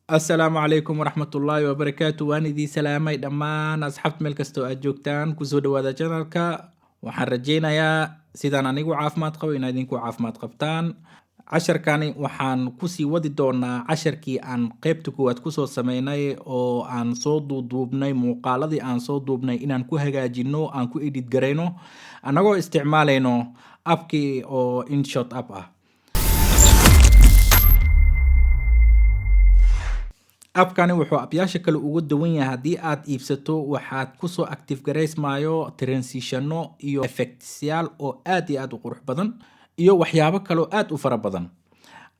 Asalaamu calaykum waraxmatullaahi wabarakaatu. Waan idiin salaamay dhammaan asxaabta meel kastoo aad joogtaan. Kusoo dhawaada channelka. Waxaan rajaynayaa sidaan anigu caafimaad qabo inaad idinku caafimaad qabtaan. Casharkani waxaan kusii wadi doonaa casharkii aan qeybta koowaad kusoo sameynay oo aan soo duuduubnay, muuqaaladii aan soo duubnay inaan ku hagaajino, aan ku edit garayno, annagoo isticmaalayno appkii oo InShot app ah. Appkani wuxuu appyaasha kale uga duwan yahay, haddii aad iibsato waxaad kusoo active garaysmayo transitiono iyo effectsyaal oo aad iyo aad u qurux badan iyo waxyaabo kaloo aad u fara badan.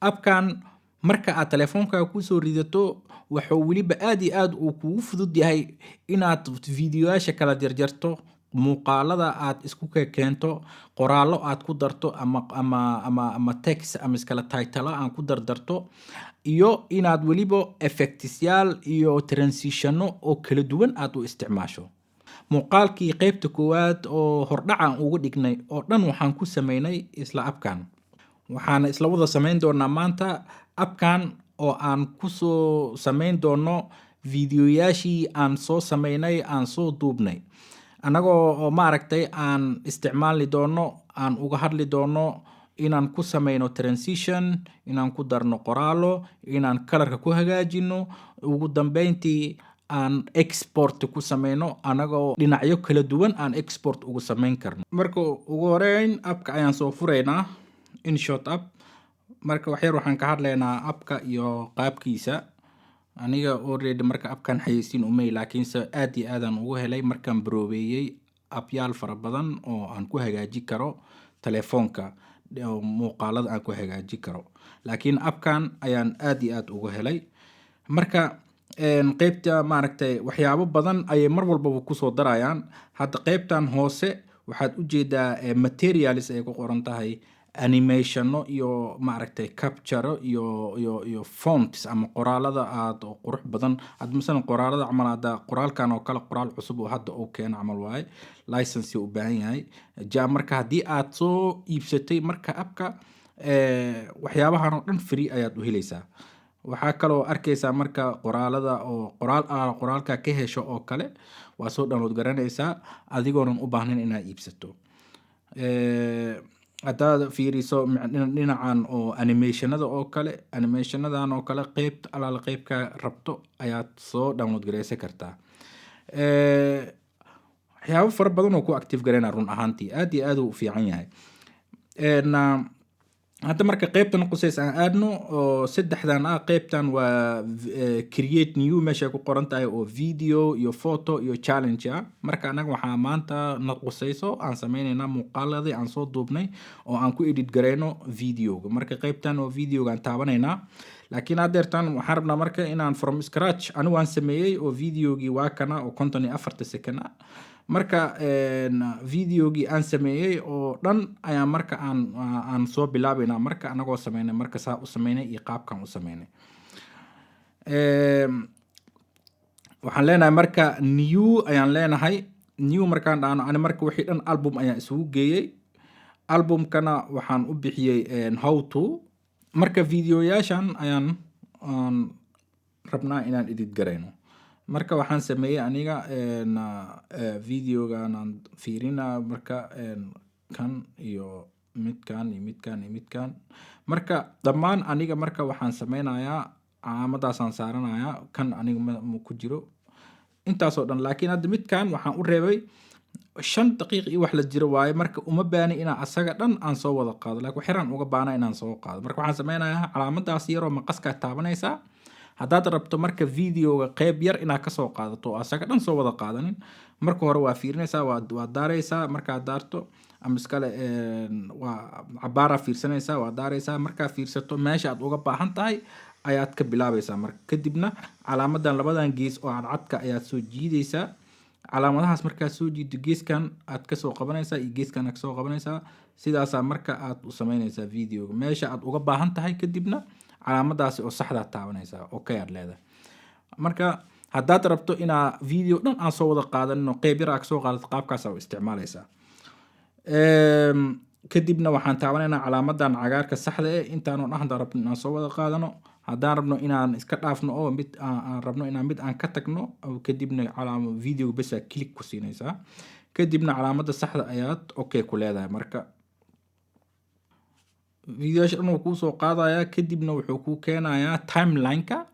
Appkan marka aad telefoonkaaga kusoo ridato, wuxuu weliba aad iyo aad uu kugu fudud yahay inaad videoyaasha kala jarjarto, muuqaalada aad isku keento, qoraallo aad ku darto ama text ama iskala title aan ku dardarto, iyo inaad weliba effectsyaal iyo transitiono oo kala duwan aad u isticmaasho. Muuqaalkii qeybta koowaad oo hordhacan uga dhignay oo dhan waxaan ku sameynay isla appkan. Waxaana isla wada sameyn doonaa maanta appkan oo aan kusoo sameyn doono videoyaashii aan soo sameynay, aan soo duubnay, annagoo oo maaragtay aan isticmaali doono, aan uga hadli doono inaan ku sameyno transition, inaan ku darno qoraallo, inaan colorka ku hagaajino, ugu dambeyntii aan export ku sameyno, anagoo dhinacyo kala duwan aan export ugu sameyn karno. Marka ugu horeyn appka ayaan soo furaynaa, InShot app. Marka waxyar waxaan ka hadlaynaa appka iyo qaabkiisa. Aniga already marka appkan xayeysiin umay, laakiinse aad iyo aadaan ugu helay markaan baroobeeyey appyaal fara badan oo aan ku hagaaji karo telefoonka, muuqaalada aan ku hagaaji karo, laakiin appkan ayaan aad iyo aad uga helay. Marka qeybta maaragtay waxyaabo badan ayay mar walbaba kusoo darayaan. Hadda qeybtan hoose waxaad ujeedaa materials ay ku qoran tahay, animationo iyo maaragtay capture iyo fonts ama qoraalada aad oo qurux badan. Hadda masalan qoraalada camal, hadda qoraalkan oo kale qoraal cusub oo hadda uu keeno camal waaye, license u baahan yahay ja. Marka haddii aad soo iibsatay marka appka, waxyaabahan oo dhan free ayaad u helaysaa. Waxaa kaloo arkaysaa marka qoraalada oo qoraal ah, qoraalka ka hesho oo kale waa soo download garanaysaa adigoonan u baahnayn inaad iibsato. Haddaad fiiriso dhinacan oo animationada oo kale, animationadan oo kale qeybta alaala qeybka rabto ayaad soo download gareysan kartaa. Waxyaabo fara badan oo ku active gareyna, run ahaantii aad iyo aad uu u fiican yahay. Hadda marka qeybtan quseys aan aadno oo saddexdan ah. Qeybtan waa create new meeshay ku qoran tahay oo video iyo photo iyo challenge ah. Marka anaga waxaa maanta na quseyso aan sameyneynaa muuqaaladii aan soo duubnay oo aan ku edit gareyno videoga. Marka qeybtan oo videoga aan taabanaynaa, laakiin haddeertan waxaan rabnaa marka inaan from scratch. Anigu waan sameeyey oo videogii waa kana oo 54-ta second ah. Marka videogii aan sameeyey oo dhan ayaa marka aan soo bilaabeynaa. Marka anagoo sameynay, marka saa u sameynay iyo qaabkan u sameynay, waxaan leenahay marka new ayaan leenahay. New markaan dhahno, ani marka wixii dhan album ayaan isugu geeyey. Albumkana waxaan u bixiyey how to. Marka videoyaashan ayaan aan rabnaa inaan edit garayno. Marka waxaan sameeyey aniga videogan aan fiirina. Marka kan iyo midkan iyo midkan iyo midkan, marka dhammaan aniga marka waxaan sameynayaa calaamadaasaan saaranayaa. Kan aniga ma ku jiro intaasoo dhan, laakiin hadda midkan waxaan u reebay 5 daqiiq iyo wax la jiro waaye. Marka uma baani inaan asaga dhan aan soo wada qaado, laakiin waxyaraan uga baana inaan soo qaado. Marka waxaan sameynayaa calaamadaas yaroo maqaskaa taabanaysaa haddaad rabto marka videoga qeyb yar inaad kasoo qaadato oo asaga dhan soo wada qaadanin. Marka hore waa fiirinaysaa, waa daaraysaa. Markaad daarto ama iskale waa cabaaraa fiirsanaysaa, waa daaraysaa. Markaa fiirsato, meesha aad uga baahan tahay ayaad ka bilaabaysaa. Marka kadibna calaamadan labadan gees oo cadcadka ayaad soo jiidaysaa. Calaamadahaas markaad soo jiido, geeskan aad kasoo qabanaysaa iyo geeskan aad kasoo qabanaysaa. Sidaasaa marka aad u sameynaysaa videoga meesha aad uga baahan tahay. Kadibna calaamadaasi oo saxdaa taabanaysaa, okay aad leedahay. Marka haddaad rabto inaa video dhan aan soo wada qaadanin oo qeyb yar aa kasoo qaadato, qaabkaas u isticmaalaysaa. Kadibna waxaan taabanaynaa calaamadan cagaarka saxda eh. Intaanu dhan haddaan rabno inaan soo wada qaadano, haddaan rabno inaan iska dhaafno oo mid aan rabno inaan mid aan ka tagno, kadibna calaama video besa click ku siinaysaa, kadibna calaamada saxda ayaad okay ku leedahay. Marka videoyaasha dhan wuu kuusoo qaadayaa, kadibna wuxuu kuu keenayaa timeline-ka.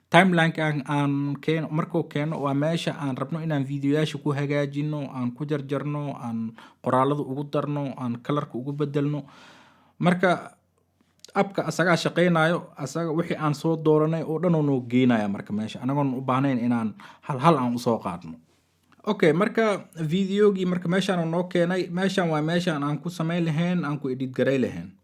Timeline-ka aan keeno, markuu keeno, waa meesha aan rabno inaan videoyaasha ku hagaajino, aan ku jarjarno, aan qoraalada ugu darno, aan colorka ugu bedelno. Marka appka asagaa shaqeynayo, asaga wixii aan soo dooranay oo dhan oo noo geenaya marka meesha, anagoon u baahnayn inaan hal hal aan usoo qaadno. Okay, marka videogii marka meeshaan noo keenay, meeshaan waa meeshaan aan ku samayn lahayn, aan ku edit garay lahayn.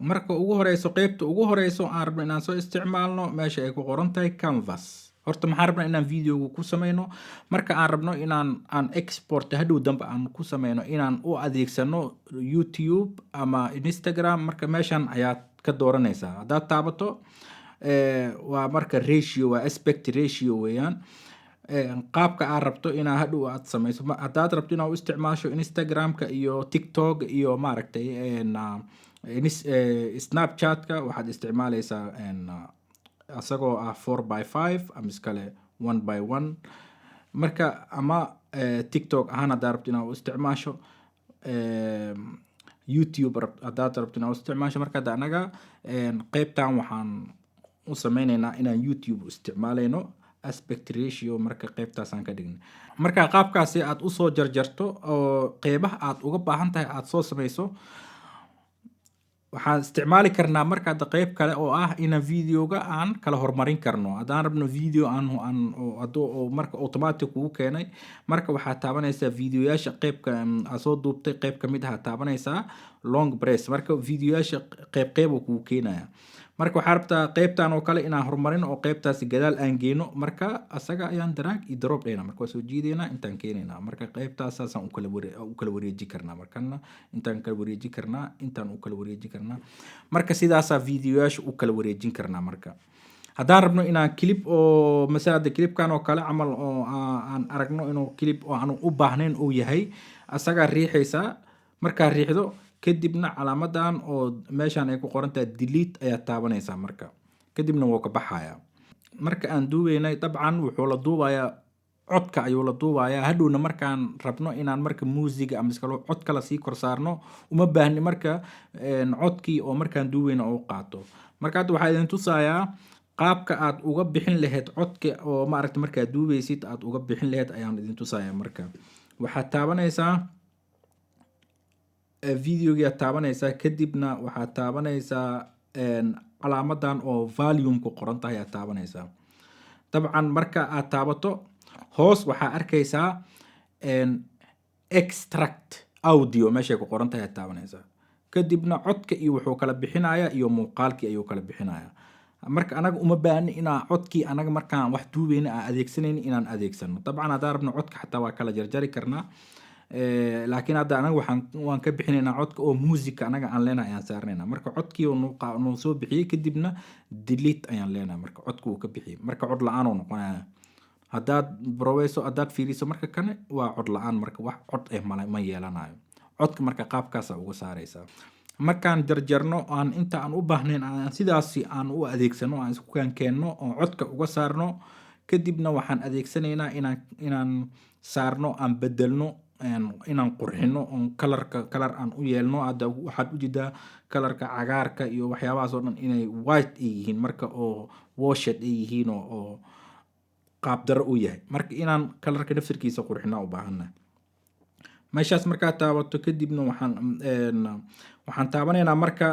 Marka ugu horeyso, qeybta ugu horeyso aan rabno inaan soo isticmaalno, meesha ay ku qoran tahay canvas. Horta maxaan rabnaa inaan videoga ku sameyno? Marka aan rabno inaan aan export hadhow dambe aan ku sameyno, inaan u adeegsano YouTube ama Instagram, marka meeshan ayaad ka dooranaysaa. Haddaad taabato, waa marka ratio, waa aspect ratio weeyaan, qaabka aad rabto inaa hadhow aad sameyso. Haddaad rabto inaad u isticmaasho Instagramka iyo TikTok iyo maaragtay Snapchatka, waxaad isticmaaleysaa isagoo ah 4 by 5 ama iskale 1 by 1. Marka ama TikTok ahaan haddaad rabto inaad u isticmaasho, YouTube haddaad rabto inaad u isticmaasho. Marka hadda anaga qeybtan waxaan u sameyneynaa inaan YouTube u isticmaaleyno aspect ratio. Marka qeybtaasaan ka dhignay. Marka qaabkaasi aad usoo jarjarto oo qeybaha aad uga baahan tahay aad soo sameyso, waxaan isticmaali karnaa marka hadda qeyb kale oo ah inaan videoga aan kala horumarin karno. Haddaan rabno video aan oo hadduu oo marka automatic kugu keenay, marka waxaad taabanaysaa videoyaasha qeybka aad soo duubtay qeyb kamid ah taabanaysaa, long press. Marka videoyaasha qeyb qeyb uu kugu keenaya. Marka waxaa rabtaa qeybtan oo kale inaan horumarin oo qeybtaasi gadaal aan geyno. Marka asaga ayaan drag iyo drop dhehna, marka waa soo jiideynaa, intaan keenaynaa. Marka qeybtaas saasaan u kala wareeji karnaa. Markana intaan kala wareeji karnaa, intaan u kala wareeji karnaa. Marka sidaasaa videoyaasha u kala wareejin karnaa. Marka haddaan rabno inaan clip oo masala hadda clipkan oo kale camal oo aan aragno inuu clip oo aan u baahnayn uu yahay, asagaa riixaysaa. Markaa riixdo, kadibna calaamadan oo meeshan ay ku qoran tahay delete ayaad taabanaysaa. Marka kadibna wuu ka baxayaa. Marka aan duubeynay, dabcan wuxuu la duubayaa codka ayuu la duubayaa. Hadhowna markaan rabno inaan marka muusiga ama iskalo cod kala sii kor saarno, uma baahni marka codkii oo markaan duubeyna uu qaato. Marka hadda waxaa idin tusayaa qaabka aad uga bixin lahayd codka oo maaragta markaad duubeysid aad uga bixin lahayd ayaan idin tusayaa. Marka waxaad taabanaysaa videogii aad taabanaysaa, kadibna waxaad taabanaysaa calaamadan oo volume ku qoran tahay aad taabanaysaa. Dabcan marka aad taabato, hoos waxaa arkaysaa extract audio meeshay ku qoran tahay aad taabanaysaa. Kadibna codka iyo wuxuu kala bixinayaa iyo muuqaalkii ayuu kala bixinayaa. Marka anaga uma baahni inaa codkii anaga markaan wax duubeyna aan adeegsanayni inaan adeegsano. Dabcan haddaan rabno codka xataa waa kala jarjari karnaa, laakiin hadda anaga waan ka bixinaynaa codka oo muusica anaga aan leenahay ayaan saarnaynaa. Marka codkii noo soo bixiyey, kadibna delete ayaan leenahay. Marka codka uu ka bixiyey, marka cod la-aan uu noqonaya. Haddaad broweyso, haddaad fiiriso, marka kane waa cod la-aan. Marka wax cod eh male ma yeelanayo codka. Marka qaabkaasa uga saaraysaa. Markaan jarjarno, aan inta aan u baahnayn aan sidaasi aan u adeegsano, aan isku keenno oo codka uga saarno, kadibna waxaan adeegsanaynaa inaan saarno, aan bedelno, inaan qurxino oon colorka color aan u yeelno. Hadda waxaad ujeedaa colorka cagaarka iyo waxyaabahaas oo dhan inay white ay yihiin, marka oo washed ay yihiin oo qaabdaro u yahay. Marka inaan colorka nafsirkiisa qurxina u baahannahay. Meeshaas markaad taabato, kadibna waxaan taabanaynaa marka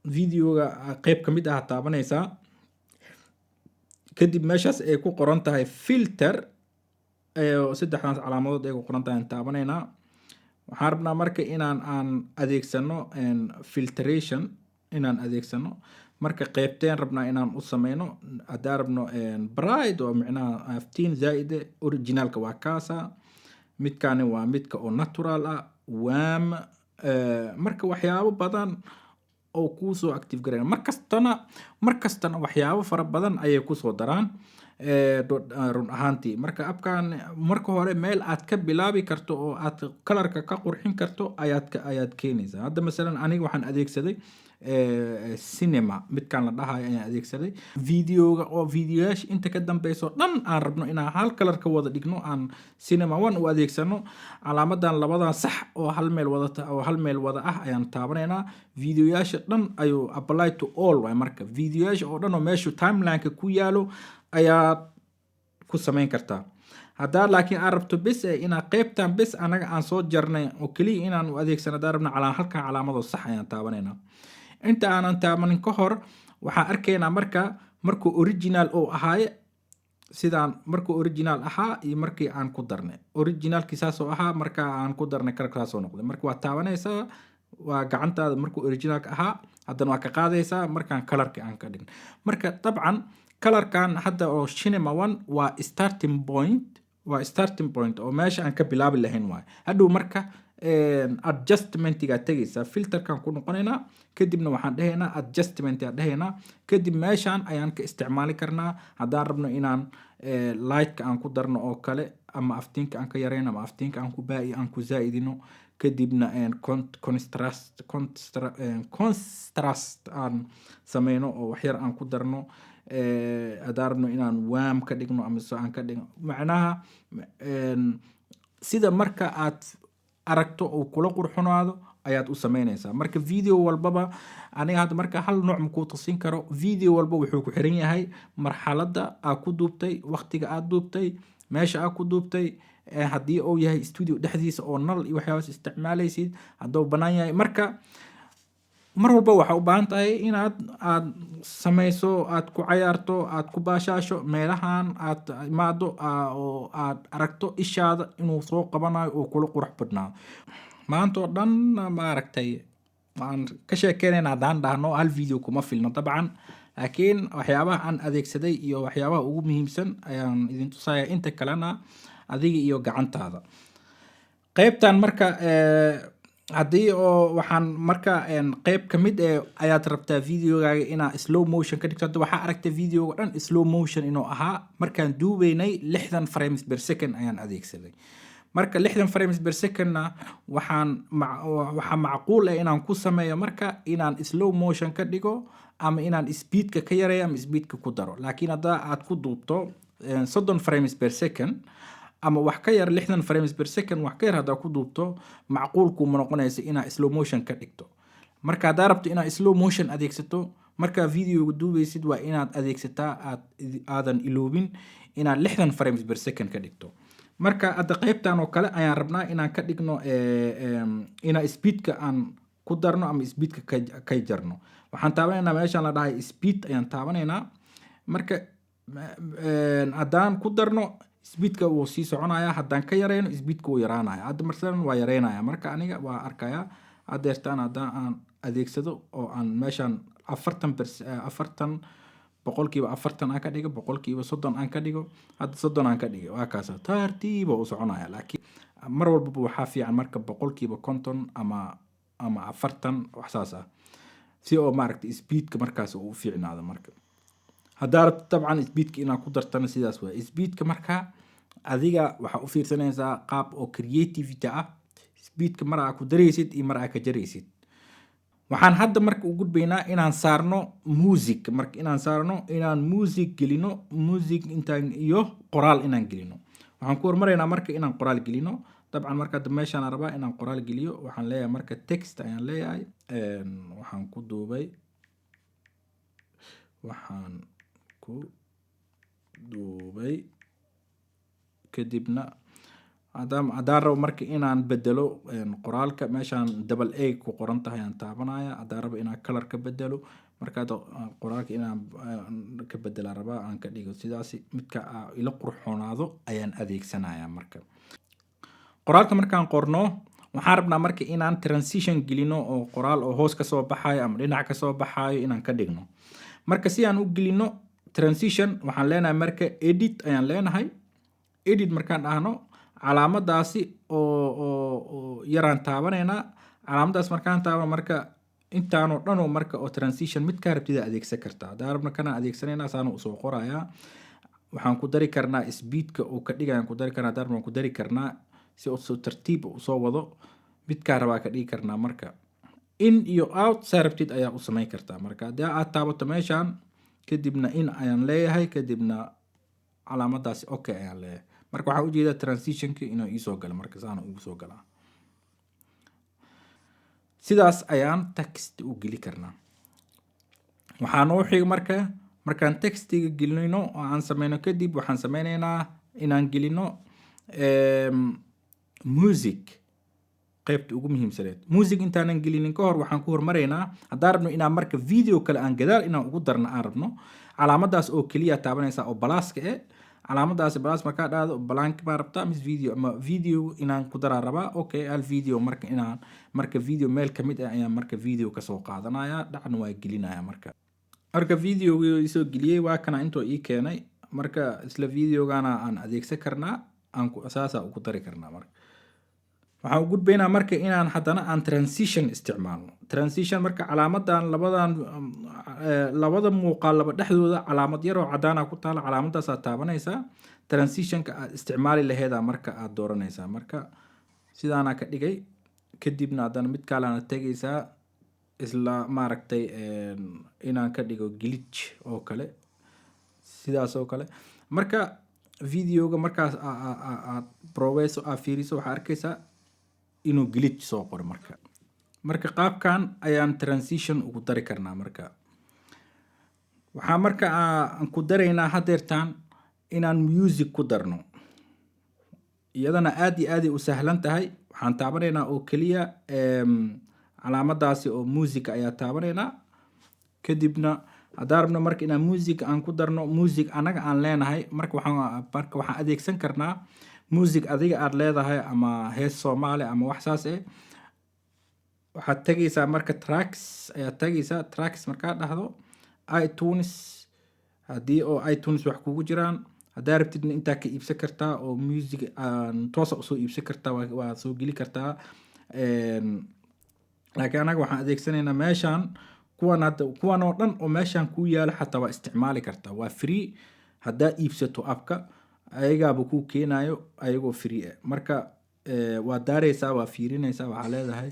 videoga qeyb ka mid ah taabanaysaa. Kadib meeshaas ay ku qoran tahay filter, saddexdaas calaamadood ay ku qoran tahay aan taabanaynaa. Waxaan rabnaa marka inaan aan adeegsano filtration inaan adeegsano. Marka qeybteen rabnaa inaan u sameyno? Haddaan rabno bright oo micnaha aftiin zaaide, originalka waa kaasa. Midkani waa midka oo natural ah, warm. Marka waxyaabo badan oo kuusoo active garayna, mar kastana waxyaabo fara badan ayay kusoo daraan. Run ahaantii, marka appkan marka hore meel aad ka bilaabi karto oo aad colorka ka qurxin karto ayaad keenaysaa. Hadda masalan aniga waxaan adeegsaday cinema midkaan la dhahayo ayaan adeegsaday. Videoga oo videoyaasha inta ka dambeyso dhan aan rabno inaan hal color ka wada dhigno, aan cinema one u adeegsano. Calaamadan labadan sax oo hal meel wadata oo hal meel wada ah ayaan taabanaynaa. Videoyaasha dhan ayuu apply to all waay. Marka videoyaasha oo dhan oo meeshu timelineka ku yaalo ayaad ku samayn kartaa. Haddaa laakiin aad rabto bes inaa qeybtan bes anaga aan soo jarnay oo keliya inaan u adeegsano haddaan rabno, halkan calaamadoo sax ayaan taabanaynaa. Inta aanan taabanin ka hor waxaan arkaynaa marka markuu original uu ahaaye, sidaan markuu original ahaa iyo markii aan ku darnay. Originalkii saasoo ahaa, marka aan ku darnay colorka saasoo noqday. Marka waa taabanaysaa, waa gacantaada markuu originalka ahaa, haddana waa ka qaadaysaa markaan colorka aan ka dhign. Marka dabcan colorkan hadda oo cinema one waa starting point, waa starting point oo meesha aan ka bilaabi lahayn waay. Hadhow marka adjustmentigaa tegaysaa, filterkan ku noqonaynaa, kadibna waxaan dhehaynaa adjustment aan dhehaynaa. Kadib meeshaan ayaan ka isticmaali karnaa haddaan rabno inaan lightka aan ku darno oo kale, ama aftiinka aan ka yarayno, ama aftiinka aan ku baa aan ku zaa'idino, kadibna contrast aan sameyno oo waxyar aan ku darno, haddaan rabno inaan warm ka dhigno ama so aan ka dhigno. Macnaha sida marka aad aragto uu kula qurxunaado ayaad u sameynaysaa. Marka video walbaba, aniga hadda marka hal nooc makuu tusin karo. Video walba wuxuu ku xiran yahay marxaladda aad ku duubtay, waqtiga aad duubtay, meesha aad ku duubtay, haddii uu yahay studio dhexdiisa oo nal iyo waxyaabaas isticmaalaysid, hadduu bannaan yahay. Marka mar walba waxaa u baahan tahay inaad aad samayso, aad ku cayaarto, aad ku baashaasho, meelahan aad imaado oo aad aragto ishaada inuu soo qabanayo oo kula qurux badnaado. Maanta oo dhan maaragtay waan ka sheekeynayna haddaan dhahno, hal video kuma filno dabcan, laakiin waxyaabaha aan adeegsaday iyo waxyaabaha ugu muhiimsan ayaan idin tusaya. Inta kalena adiga iyo gacantaada. Qaybtan marka haddii oo waxaan marka qayb ka mid eh ayaad rabtaa videogaaga inaa slow motion ka dhigto. Hadda waxaa aragtay videoga dhan slow motion inuu ahaa. Markaan duubeynay 60 frames per second ayaan adeegsaday. Marka 60 frames per secondna waxaa macquul ah inaan ku sameeyo marka inaan slow motion ka dhigo, ama inaan speedka ka yareeyo ama speedka ku daro. Laakiin haddaa aad ku duubto 30 frames per second ama wax ka yar, 60 frames per second wax ka yar haddaa ku duubto, macquulkuuma noqonaysa inaad slow motion ka dhigto. Marka haddaa rabto inaad slow motion adeegsato markaa videoga duubeysid, waa inaad adeegsataa, aadan iloobin inaad 60 frames per second ka dhigto. Marka hadda qaybtan oo kale ayaan rabnaa inaan ka dhigno inaan speedka aan ku darno ama speedka ka jarno. Waxaan taabanaynaa meeshaan la dhahay speed ayaan taabanaynaa. Marka haddaan ku darno, speedka wuu sii soconaya. Haddaan ka yareyno, speedka wuu yaraanaya. Hadda masalan waa yareynaya. Marka aniga waa arkaya hadeertaan haddaan aan adeegsado oo aan meeshaan 40, 40%, 40 aan ka dhigo, 30% aan ka dhigo, hadda 30 aan ka dhigo, waa kaasa tartiiba u soconaya. Laakiin mar walbaba waxaa fiican marka 50% ama 40, wax saas ah, si oo maaragtay speedka markaas uu u fiicnaado. Marka haddaa rabto dabcan speedka inaad ku dartana, sidaas waay. Speedka marka adiga waxaa u fiirsanaysaa qaab oo creativity ah, speedka mar aa ku daraysid iyo mar aa ka jaraysid. Waxaan hadda marka u gudbaynaa inaan saarno music. Marka inaan saarno, inaan music gelino, music intaan iyo qoraal inaan gelino. Waxaan ku hormaraynaa marka inaan qoraal gelino. Dabcan marka hadda meeshaan aan rabaa inaan qoraal geliyo, waxaan leeyahay marka text ayaan leeyahay. Waxaan ku duubay, waxaan ku duubay. Kadibna haddaan rabo marka inaan bedelo qoraalka, meeshaan double A ku qoran tahay ayaan taabanaya. Haddaan rabo inaan color ka bedelo, marka hadda qoraalka inaan ka bedela rabaa, aan ka dhigo sidaasi, midka ila qurxoonaado ayaan adeegsanaya. Marka qoraalka markaan qorno, waxaan rabnaa marka inaan transition gelino oo qoraal oo hoos kasoo baxayo ama dhinac kasoo baxayo inaan ka dhigno. Marka si aan u gelino transition, waxaan leenahay marka edit ayaan leenahay. Edit markaan dhahno, calaamadaasi oo yaraan taabanaynaa. Calaamadaas markaan taabano, marka intaanoo dhan oo marka oo transition midkaa rabtida adeegsan kartaa. Haddaan rabno kana adeegsanaynaa, saana usoo qorayaa. Waxaan ku dari karnaa speedka uu ka dhigayaan ku dari karnaa, darban ku dari karnaa si uu soo tartiib usoo wado. Midkaa rabaa ka dhigi karnaa. Marka in iyo out saa rabtid ayaa u samayn kartaa. Marka haddii aad taabato meeshan, kadibna in ayaan leeyahay, kadibna calaamadaasi okay ayaan leeyahay. Marka waxaan ujeedaa transitionki inuu iisoo galo. Marka saana ugu soo galaa, sidaas ayaan text u geli karnaa. Waxaa noo xiga marka, markaan textiga gelino oo aan sameyno kadib, waxaan sameyneynaa inaan gelino music, qaybta ugu muhiimsaneed. Music intaanan gelinin ka hor, waxaan ku hormaraynaa, haddaan rabno inaan marka video kale aan gadaal inaan ugu darno aan rabno, calaamadaas oo keliya taabanaysaa oo pluska eh. Calaamadaasi plus markaa dhahdo, blank baa rabtaa mis video ama video inaan ku daraa rabaa? Okay, hal video marka inaan marka video meel kamid ah ayaan marka video kasoo qaadanaya, dhacna waa gelinaya. Marka videogii isoo geliyey waa kana, intoo ii keenay. Marka isla videogana aan adeegsan karnaa, aan saasaa ugu dari karnaa. Marka waxaan u gudbaynaa marka inaan haddana aan transition isticmaalno. Transition marka calaamadan labadan labada muuqaal laba dhexdooda calaamad yaroo cadaana ku taala, calaamadaasaa taabanaysaa. Transitionka aad isticmaali laheedaa marka aad dooranaysaa. Marka sidaanaa ka dhigay, kadibna haddana mid kalena tegaysaa, isla maaragtay inaan ka dhigo glitch oo kale, sidaas oo kale. Marka videoga markaas aad probeyso, aad fiiriso, waxaa arkaysaa inuu glitch soo qoro. Marka qaabkan ayaan transition ugu dari karnaa. Marka waxaa marka aan ku daraynaa hadeertaan inaan music ku darno. Iyadana aad iyo aaday u sahlan tahay. Waxaan taabanaynaa oo keliya calaamadaasi oo music ayaa taabanaynaa. Kadibna haddaan rabno marka inaan music aan ku darno, music anaga aan leenahay, marka waxaan adeegsan karnaa music adiga aad leedahay ama hees Soomaali ama wax saas eh. Waxaad tegaysaa marka tracks ayaad tegaysaa. Tracks markaad dhahdo, iTunes haddii oo iTunes wax kugu jiraan, haddaa rabtidna intaa ka iibsan kartaa oo music aan toosa usoo iibsan kartaa, waa soo geli kartaa. Laakiin anaga waxaan adeegsanaynaa meeshan kuwan hadda, kuwan oo dhan oo meeshan kuu yaalo xataa waa isticmaali kartaa, waa free. Haddaa iibsato appka, ayagaaba kuu keenayo ayagoo free ah. Marka waa daaraysaa, waa fiirinaysaa, waxaa leedahay.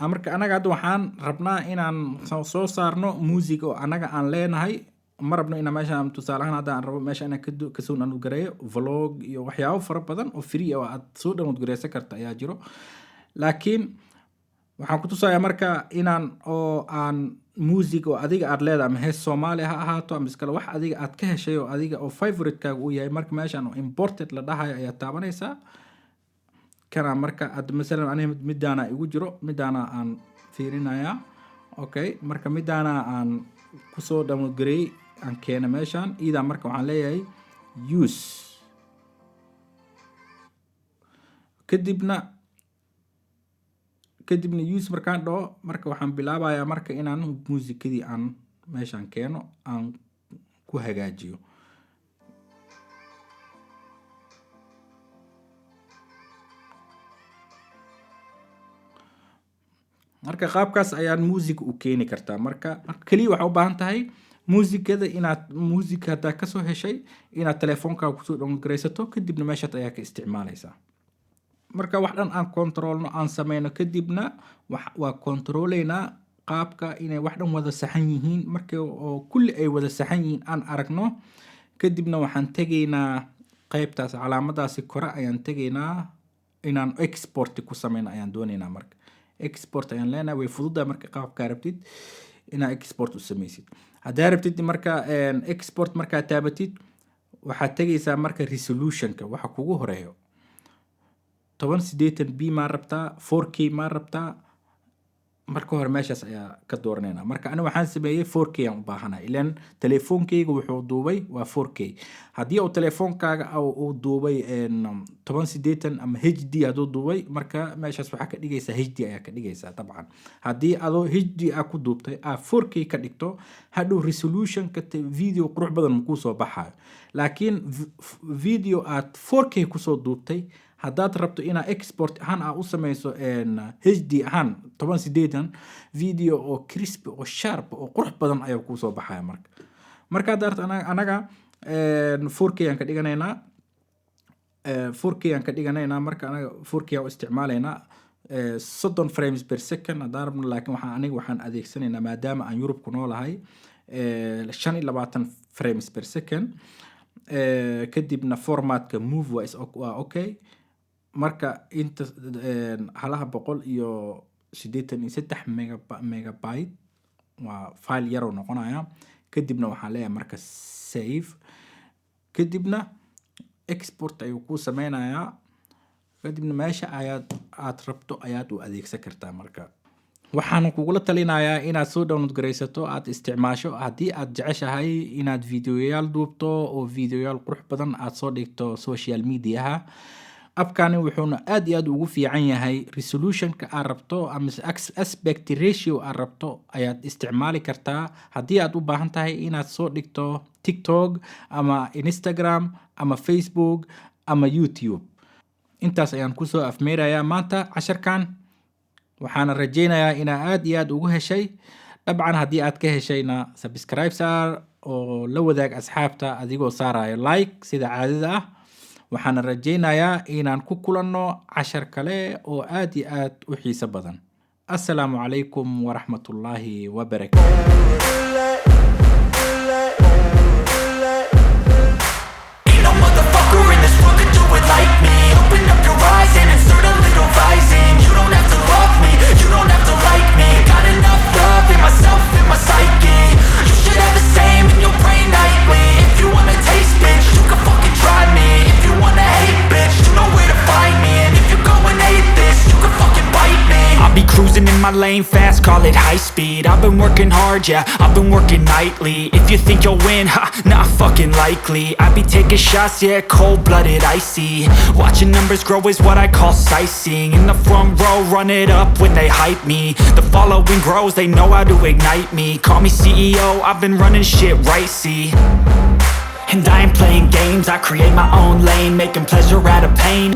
Marka anaga hadda waxaan rabnaa inaan soo saarno music oo anaga aan leenahay. Ma rabno inaan meeshaan, tusaale ahaan, hadda aan rabo meesha inaan kasoo download gareeyo vlog iyo waxyaabo fara badan oo free ah oo aad soo download gareysan karta ayaa jiro. Laakiin waxaan ku tusayaa marka inaan oo aan music oo adiga aad leedahay, ama hees Soomaali ha ahaato ama iskale, wax adiga aad ka heshay oo adiga oo favoritekaaga uu yahay. Marka meeshaan oo imported la dhahayo ayaa taabanaysaa kana. Marka hadda masalan aniga midaana igu jiro, midaana aan fiirinayaa. Okay, marka midaana aan kusoo download gareeyey aan keena meeshaan iidaa. Marka waxaan leeyahay use. Kadibna use markaan dhaho, marka waxaan bilaabayaa marka inaan muusikadii aan meeshaan keeno, aan ku hagaajiyo. Marka qaabkaas ayaan music u keeni kartaa. Marka keliya waxaa u baahan tahay muusikada inaad music haddaa kasoo heshay inaad telefoonkaaga kusoo download garaysato, kadibna meeshaad ayaa ka isticmaalaysaa. Marka wax dhan aan controlno, aan sameyno, kadibna waa controleynaa qaabka inay wax dhan wada saxan yihiin. Marka oo kulli ay wada saxan yihiin aan aragno, kadibna waxaan tegaynaa qaybtaas, calaamadaasi kore ayaan tegaynaa. Inaan export ku sameyno ayaan doonaynaa. Marka export ayaan leenahay. Way fududahay marka qaabkaa rabtid inaad export u sameysid. Haddaa rabtid marka export markaad taabatid, waxaad tegaysaa marka resolutionka waxa kugu horeeyo, 1080p maa rabtaa, 4K maa rabtaa? Marka hore meeshaas ayaa ka dooranayna. Marka aniga waxaan sameeyey 4K aan u baahanahay, ilaan telefoonkeyga wuxuu duubay waa 4K. Haddii uu telefoonkaaga uu duubay 1080 ama HD hadduu duubay, marka meeshaas waxaa ka dhigaysaa HD ayaa ka dhigaysaa. Dabcan haddii adoo HD a ku duubtay aa 4K ka dhigto, hadhow resolutionka video qurux badan makuu soo baxayo. Laakiin video aad 4K kusoo duubtay haddaad rabto inaad export ahaan aa u sameyso HD ahaan 1080, video oo crisp oo sharp oo qurux badan ayaa kuusoo baxaya. Marka hadda anaga 4K aan ka dhiganaynaa, 4K aan ka dhiganaynaa. Marka anaga 4K aan u isticmaalaynaa, 30 frames per second haddaan rabno, laakiin waxaan aniga waxaan adeegsanaynaa, maadaama aan Yurub ku noolahay, 25 frames per second. Kadibna formatka MOV waa okay. Marka inta halaha 183 megabyte waa file yaroo noqonaya. Kadibna waxaan leeyahay marka save. Kadibna export ayuu kuu sameynayaa. Kadibna meesha ayaad aad rabto ayaad u adeegsan kartaa. Marka waxaan kugula talinayaa inaad soo download garaysato, aad isticmaasho, haddii aad jeceshahay inaad videoyaal duubto oo videoyaal qurux badan aad soo dhigto social mediaha. Appkani wuxuuna aad iyo aad ugu fiican yahay resolutionka aad rabto ama aspect ratio aad rabto ayaad isticmaali kartaa, haddii aad u baahan tahay inaad soo dhigto TikTok ama Instagram ama Facebook ama YouTube. Intaas ayaan kusoo afmeerayaa maanta casharkan. Waxaana rajaynayaa inaa aad iyo aad ugu heshay. Dabcan haddii aad ka heshayna, subscribe saar oo la wadaag asxaabta adigoo saarayo like sida caadada ah. Waxaana rajaynayaa inaan ku kulanno cashar kale oo aad iyo aad u xiiso badan. Assalaamu calaykum waraxmatullaahi wabarakaatu. Ain't no motherfucker in this world could do it like me. Open up your eyes and insert a little rising. You don't have to love me, you don't have to like me. Got enough love in myself, in my psyche. You should have the same in your brain nightly. If you wanna taste, bitch, you can fucking try me. If you wanna hate, bitch, you know where to find me. And if you go and hate this, you can fucking bite me. I'll be cruising in my lane fast, call it high speed. I've been working hard, yeah, I've been working nightly. If you think you'll win, ha, not fucking likely. I be taking shots, yeah, cold-blooded, icy. Watching numbers grow is what I call sightseeing. In the front row, run it up when they hype me. The following grows, they know how to ignite me. Call me CEO, I've been running shit right, see. And I ain't playing games, I create my own lane, making pleasure out of pain.